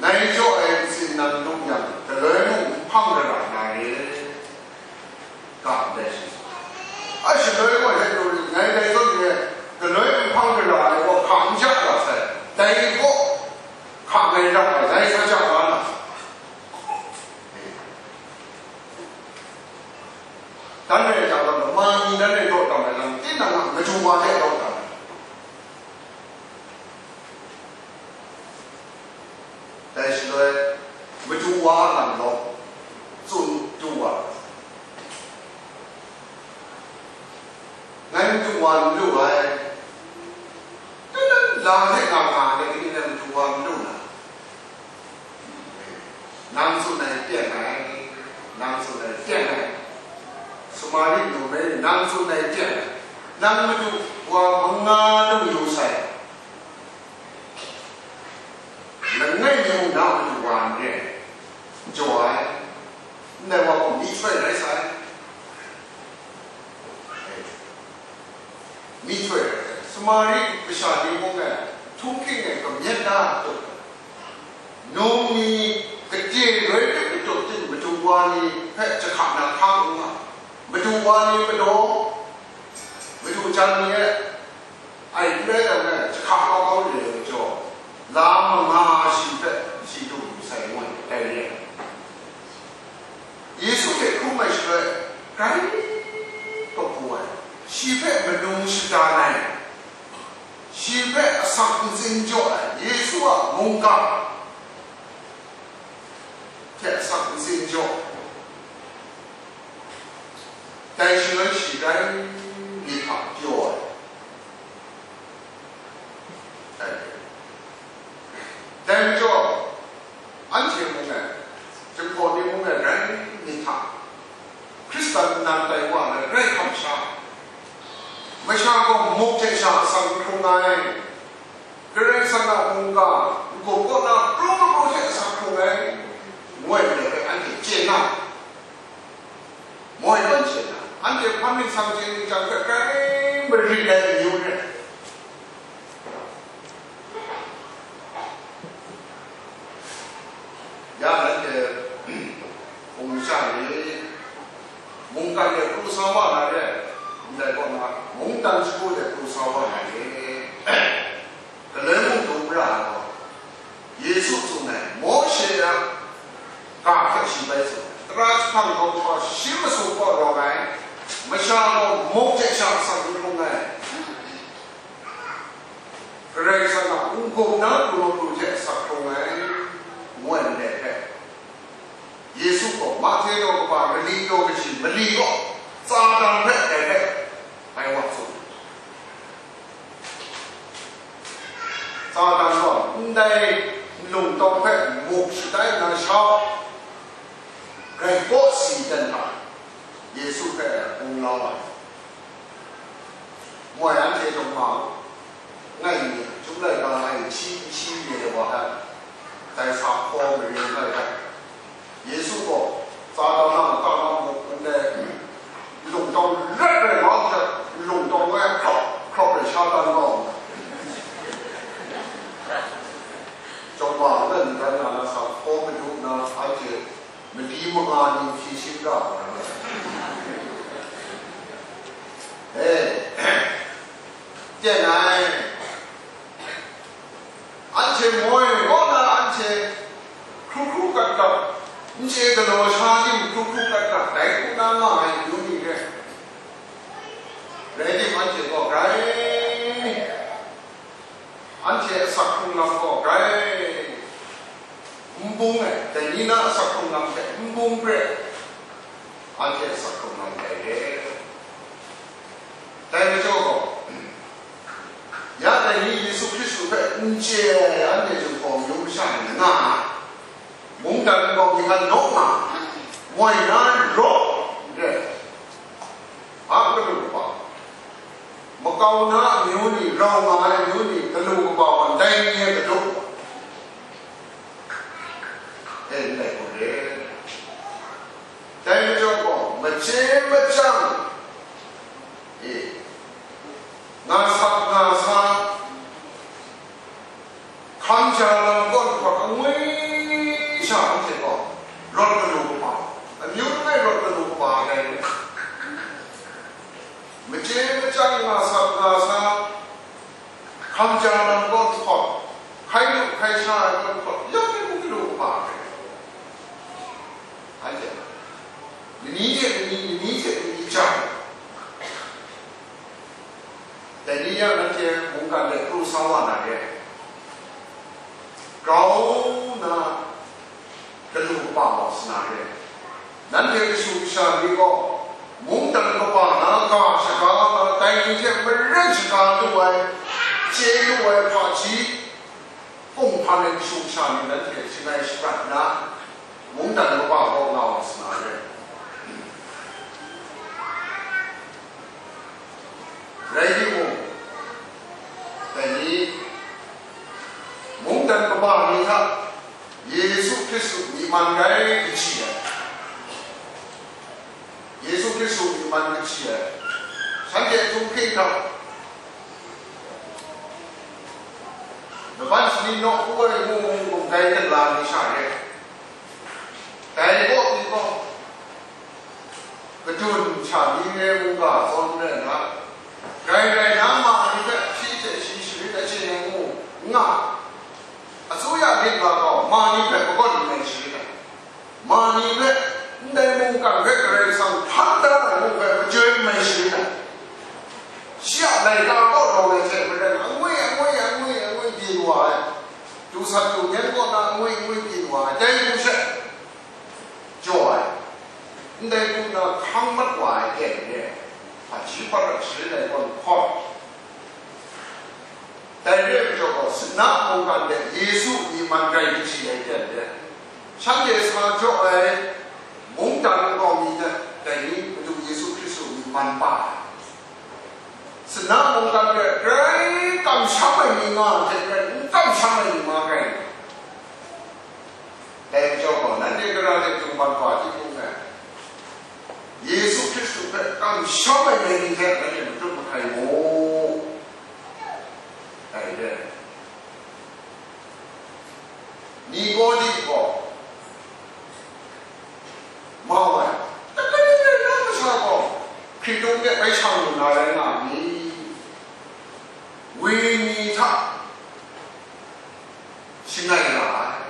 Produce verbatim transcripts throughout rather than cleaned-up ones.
Ngai jaw ai ntsin nang dum yang, galoi mung n hpang gara na re, ga ndai shi. A shaloi gaw, hte du ring, ngai dai zawn re ai, galoi n hpang gara ai gaw hka n ja ga sai, dai gaw hka ngai ra ai, ngai sa ja ga na. Dan rai ai hta gaw, lama ni dan rai daw tam ai lam, tinang a madu wa hte daw tam ai. Dai shaloi, madu wa a lam gaw tsun du wa. Ngai madu wa n lu ai. Tun la hte nga nga ai ni nang madu wa n lu na. Nang tsun ai pyan ai, nang tsun ai pyan ai. Samari nu me, nang tsun ai pyan ai. Nang madu wa manga lu yu sai. Langai mi mung na madu wa n re, jaw ai, ndai wa gaw myihtoi rai sai. Myihtoi rai sai. Samari kasha ni mung e, htunghking e kamyet na a tut, num ni, gade roi de majaw ting, madu wa ni hpe jahka na hkang n nga, madu wa ni galaw, madu jan ni e, ai n rai yang e, jahka kau kau re ai majaw, la manga shi hpe shi du yu sai ngu ai, dai re ai. Yesu hte hkrum ai shaloi, grai kabu ai, shi hpe manung shadan ai, shi hpe asak ntsin jaw ai, Yesu a mungga hte asak ntsin jaw ai. Dai shaloi shi grai myit hta pyaw ai. Dai, dai majaw, anhte mung e, Jinghpaw ni mung e, grai myit hta, Hkristan nnan tai wa ai grai kamsham, masha gaw muk hte sha asak n hkrung ai, Karai Kasang a mungga, n-gup kaw na, pru pru hte asak hkrung ai, ngu ai, ndai hpe anhte chye na, moi tawn chye na, anhte hpa myit sang chye ni jang hpe grai marit ai amyu re. Ya nanhte hpung sha ni, mungkan de pru sa wa na re, ndai kaw na, mungdan shagu de pru sa wa na re. Galoi mung dum ra ai gaw, Yesu tsun ai, Mawshe a ga hpe shi bai tsun ai, tara jahpang kau hkra shi masum kaw rawng ai, masha gaw muk hte sha asak n hkrung ai, Karai Kasang a n-gup na galaw pru hte asak hkrung ai, ngu ai ndai hpe, Yesu gaw Mahte daw kaba mali daw kaji mali gaw Satan hpe dai hpe bai wa tsun. Satan gaw ndai nlung tawng hpe muk shatai na shau, grai kawsi dan hta Yesu hpe hpung lau ai. Moi anhte chyawm ma u, ngai ni, chyum laika ngai hti n hti re ai wa hpe, dai sa hkaw mare ngai hpe, Yesu gaw Satan a lata na muk nde, lungtawng ret rai wa hte, lungtawng e hkrap hkrap rai sha dan gaw, chyawm ma ngai ni dan na na sa hkaw madu nna, anhte mali manga ni hpyi shim ra ai. E, teng ai, anhte moi kaw na anhte hkru hkru kat kat, n chye galaw sha tim hkru hkru kat kat, dai hku na nga ai amyu ni re. Rai tim, anhte gaw grai Anhte asak hkrung lam gaw grai n bung ai, dai ni na asak hkrung lam hte n bung hpe, anhte asak hkrung lam dai re. Dai majaw gaw, ya dai ni Yesu Hkristu hpe n chye ai anhte Jinghpaw myu masha ni nga ai. Mungdan nkau mi hkan nawk nga, moi na raw n rai. A kanu kaba, makau na amyu ni, rau nga ai amyu ni, kanu kaba wa ndai ni e kadu, e ndai gaw re. Dai majaw gaw, machye machyang, e, nga sa, nga sa, hkan ja lam kaw hkawt angwi Chyang nga sat nga sa, hkam ja lam kaw hkawt, hkai lu hkai sha ai kaw hkawt, yawng hpe mung galu kaba ai. Anhte, ni ni hte ni ni, ni ni hte ni ni chyang. Dai ni yang nanhte mungkan de pru sa wa na re. Grau na galu kaba wa sa na re. Nanhte kashu kasha ni gaw, mungdan kaba na ga shaga na, dai ni hte maren shaga lu ai, chye lu ai hpaji, kumhpan ai kashu kasha ni nanhte shangai shaprat nna, mungdan kaba kaw nga wa sa na re. Rai timung, dai ni, mungdan kaba ni hta Yesu Hkristu myi man rai kaji ai. Yesu Hkristu myi man kaji ai. Shanhte htung hking hta, laban shani nawku ai mung mung gumdai ningla ni sha re. Dai kaw ni gaw, kadun sha ni re mungga zawn rai nna, grai rai na ma ni hpe shi hte shi sharit achyin ai ngu n nga, asuya myit ga gaw ma ni hpe kagawn n mai sharit ai, ma ni hpe ndai mungkan hpe Karai Kasang htan da ai ngu hpe majoi n mai sharit ai, shi a laika kaw rawng ai hte maren angwi angwi angwi angwi byin wa ai, du sat du nyan kaw na angwi angwi byin wa ai, dai hku she jaw ai, ndai hku na hkang mat wa ai aten re, hpaji hparak sharin ai gawn hkawm. Dai re ai majaw gaw, Sinna mungkan de Yesu myi man rai kaji ai aten re, shanhte sa jaw ai mungdan makau mi hte dai ni Madu Yesu Hkristu myi man pa ai. Sinna mungdan de grai kamsham ai mi nga ai hte grai n kamsham ai mi nga rai. Dai majaw gaw, nanhte gara de tungman wa timung e, Yesu Hkristu hpe kamsham ai ni hte nanhte matut mahkai mu. Dai re, Nikodi gaw, mau ai, dai re, dai re, masha gaw, Hkritung de bai shang lu na rai nga mi? Wenyi hta shangai ra ai.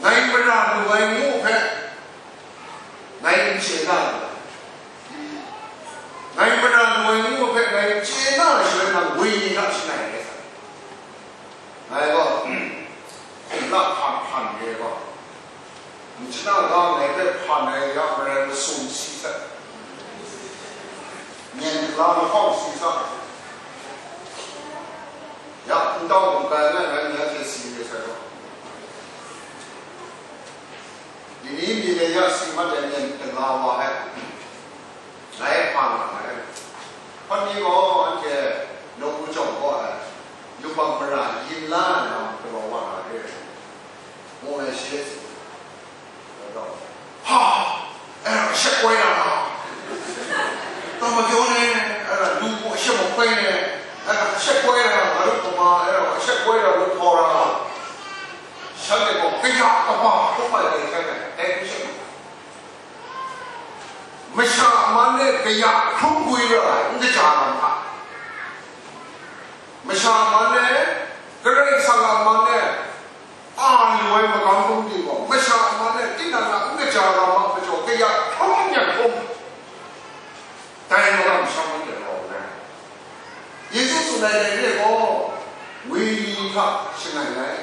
Ngai mara lu ai ngu hpe, ngai n chye na lu ai. Ngai mara lu ai ngu hpe, ngai chye na ai shaloi nang wenyi hta shangai ai. Ngai gaw, hkum la hpan hpan re gaw, nchana ga ngai hpe hpan ai ya marai masum si hte, myen hkala mahkawng si hte, ya ntau mungkai ngai, ngai ni anhte si re sai gaw, ni ni mi le ya si mat ai myen dala wa ai. Ngai hpa nga ai. Hpawt ni gaw anhte nawku jawng kaw ai, yubak mara yin la ai lam galaw wa na re, ngu ai shi. Ha! E, shek woi na, tam ma pyaw ne, e, lu gaw shek ma hkoi ne, e, shek woi na, nga rup hkawma, e, shek woi na, rup hkau ra. Shanhte gaw kaya kaba hkrum ai dai hkrai ai, dai hku shek. Masha a man e kaya hkrum gwi ra ai, n kaja ai hta, masha a man e Karai Kasang a man e a lu ai magam hkrum ting gaw, masha a man e tinang a n kaja ai hta majaw, kaya hkrum yan hkrum, dai magam sha man de rawng ai. Yesu tsun ai dai re gaw, wenyi hta shangai ai.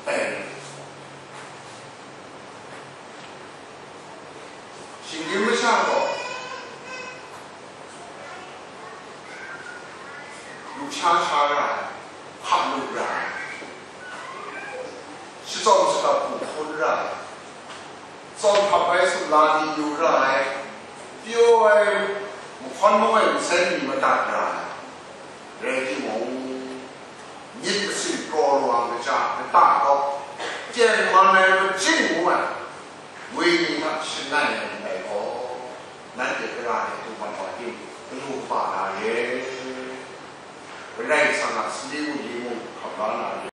Amen. Shinggyim masha gaw, lusha sha ra ai, hkap lu ra ai, shachyawm shakap hku hkun ra ai, tsawm hkap ai sumla ni yu ra ai, pyaw ai, mahkawn mung ai nsen ni madat ra ai, rai timung, myit masin kraw lawang kaja lata gaw, tyen man ai majing ngu ai, wenyi hta shangai ai ndai gaw, nanhte gara ai htu mat wa ting, galu kaba na re. Karai Kasang a sali